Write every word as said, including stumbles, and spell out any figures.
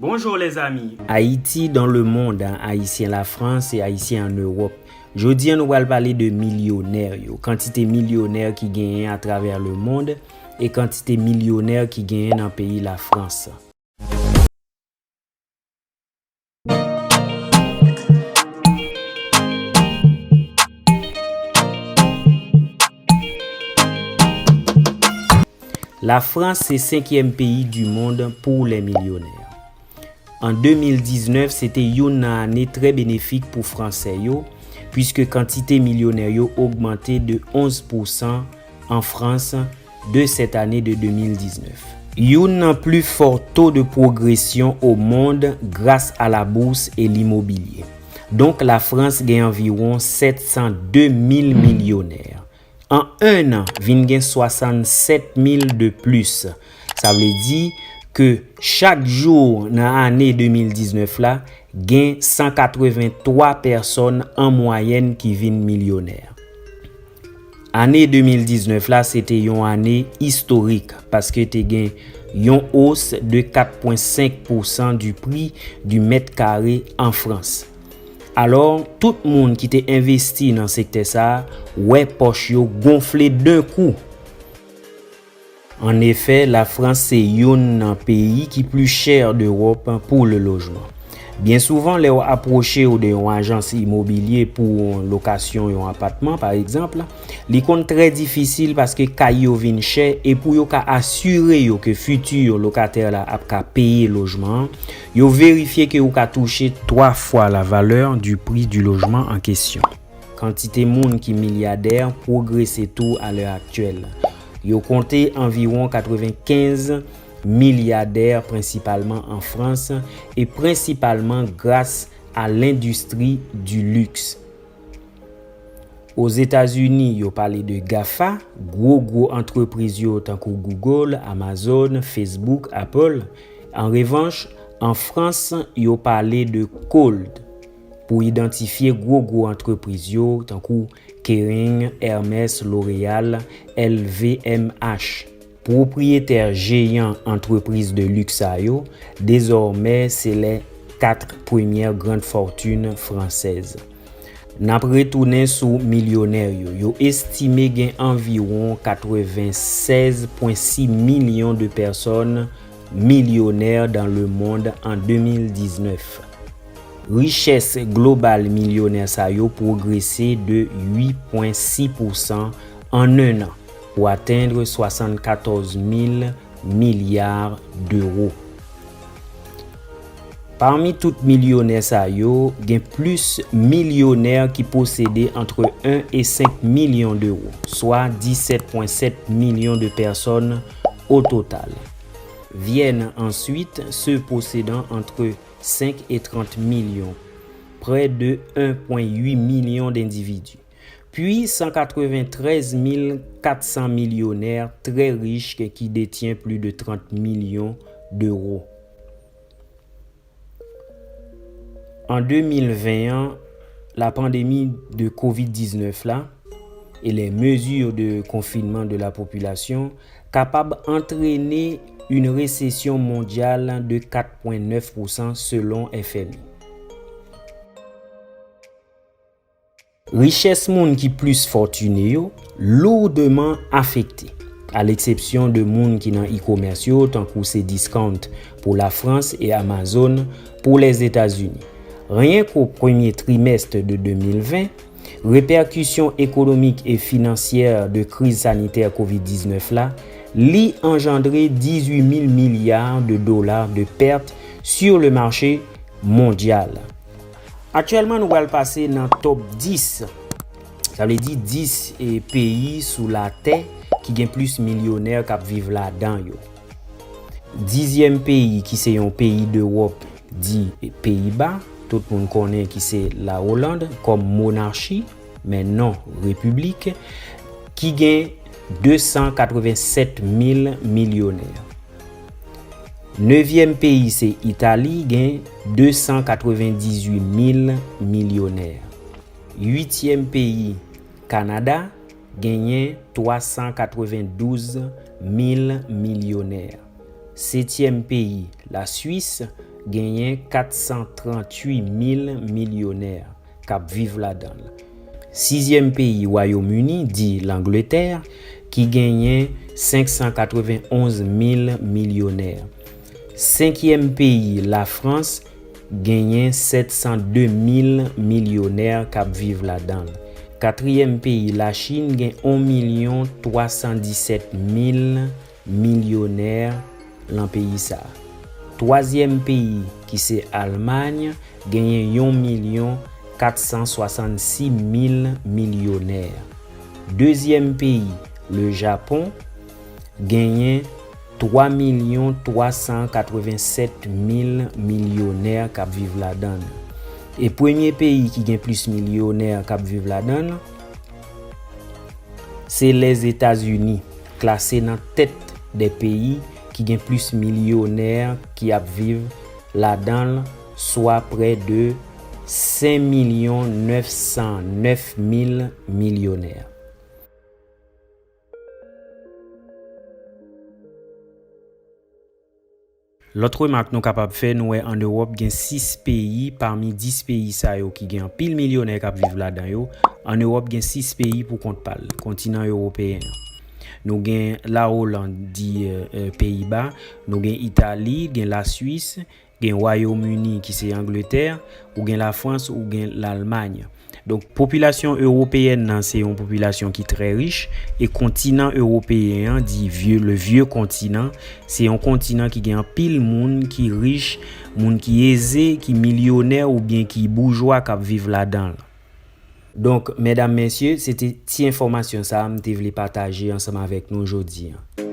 Bonjour les amis. Haïti dans le monde, Ayisyen Lafrans e Ayisyen an Ewòp. Jodi a nou pral pale de milyonè yo, kantite milyonè ki genyen atravè le monde e kantite milyonè ki genyen nan peyi Lafrans. Lafrans se senkyèm peyi du monde pou lè milyonè. An de mil diznèf, se te youn nan ane trè benefik pou Fransè yo, puiske kantite milyonè yo ogmante de onz pousan an Frans de cette année de de mil diznèf. Youn nan pli fò to de pwogresyon o mond gras a la bous e limobilye. Donk, Lafrans gen anviwon sèt san de mil milyonè. An en an, vin gen swasannsèt mil de plis. Sa vle di ke chak jou nan ane de mil diznèf la, gen san katrevenntwa pèsòn an mwayèn ki vin milyonè. Ane de mil diznèf la, se te yon ane istorik, paske te gen yon os de kat pwen senk pousan du prix du mètre carré an Frans. Alò, tout moun ki te envesti nan sektè sa a wè pòch yo gonfle d'un coup. Annefè, Lafrans se youn nan peyi ki pli chè d'Ewòp pou le lojman. Byen souvan, lè w apwoche w de yon ajans imobilye pou lokasyon yon apatman, pa egzanp, li konn trè difisil paske kay yo vin chè e pou yo ka asire yo ke fiti lokatè la ap ka peye lojman an, yo verifye ke ou ka touche twa fwa la valeur du prix du logement en question. Kantite moun ki milyadè pwogrese tou a lè aktyèl. Yo konte anviwon katrevenkenz milyadè, prensipalman an Frans, e prensipalman gras a lendistri du luxe. Ozetazini, yo pale de GAFA, gwo gwo antrepriz yo tankou Google, Amazon, Facebook, Apple. An revanch, an Frans, yo pale de COLD pou idantifye gwo gwo antrepriz yo tankou Kering, Hermès, L'Oréal, L V M H. Pwopriyetè jeyan antrepriz de luxe sa yo, dezòmè se les quatre premières grandes fortunes françaises. N ap retounen sou milyonè yo. Yo estime gen anviwon katrevennsèz pwen sis milyon de pèsòn milyonè dans le monde en de mil diznèf. Richès global milyonè sa yo pwogrese de uit pwen sis pousan an en an pou atenn swasannkatòz mil milya dewo. Pami tout milyonè sa yo, gen plis milyonè ki posede antre en e senk milyon dewo, swa disèt pwen sèt milyon de pèsòn o total. Viennent ensuite ceux possédant entre cinq et trente millions, près de un point huit million d'individus. Puis cent quatre-vingt-treize mille quatre cents millionnaires très riches qui détiennent plus de trente millions d'euros. An de mil ven an, la pandemi de kovid diznèf la e les mesures de confinement de la population kapab antrene une récession mondiale de quatre point neuf pour cent selon F M I. Richès moun ki plis fòtine yo lourdman afekte, a leksepsyon de moun ki nan e-commerce yo, tankou Cdiscount pou Lafrans e Amazon pou Lèzetazini. Ryen k o premye trimèst de de mil ven, repèkisyon ekonomik e finansyè de kriz sanitè kovid diznèf la, li anjandre dizuit mil milya de dola de pèt sur le marché mondyal. Aktyèlman, nou pral pase nan top dis, sa vle di dis, e, peyi sou latè ki gen plis milyonè k ap viv ladan yo. Dizyèm peyi, ki se yon peyi dewòp, di Peyiba, tout moun konnen ki se Lawoland kòm monarchi, men non repiblik, ki gen de san katrevennsèt mil milyonè. Nevyèm peyi se Itali, gen de san katrevendizuit mil milyonè. Uityèm peyi, Kanada, genyen twa san katrevendouz mil milyonè. Setyèm peyi, Laswis, genyen kat san tranntuit mil milyonè k ap viv ladan l. Sizyèm peyi, Wayòm Ini, di Langletè, ki genyen senk san katrevenn onz mil milyonè. Senkyèm peyi, Lafrans, genyen sèt san de mil milyonè k ap viv ladan l. Katriyèm peyi, Lachin, gen yon milyon twa san disèt mil milyonè lan peyi sa a. Twazyèm peyi, ki se Almay, genyen yon milyon kat san swasannsis mil milyonè. Dezyèm peyi, le Japon, genyen twa milyon twa san katrevennsèt mil milyonè k ap viv ladan l. E premye peyi ki gen plis milyonè k ap viv ladan l, se Lèzetazini, klase nan tèt dè peyi ki gen plis milyonè ki ap viv ladan l, swa prè de senk milyon nèf san nèf mil milyonè. Lòt remak nou kapab fè, nou wè ann Ewòp gen sis peyi, pami dis peyi sa yo ki gen anpil milyonè k ap viv ladan yo. Ann Ewòp gen sis peyi pou kont pa l, kontinan ewopeyen an. Nou gen Lawoland, di, e, e, Peyiba, nou gen Itali, gen Laswis, gen Wayòm Ini ki se Angletè, ou gen Lafrans, ou gen Lalmay. Donk, popilasyon ewopeyèn nan se yon popilasyon ki trè rich, e kontinan ewopeyen an, di vye, le vieux continent, se yon kontinan ki gen anpil moun ki rich, moun ki eze, ki milyonè oubyen ki boujwa k ap viv ladan l. Donk, medam, mesye, se te ti enfòmasyon sa a m te vle pataje ansanm avèk nou jodi a.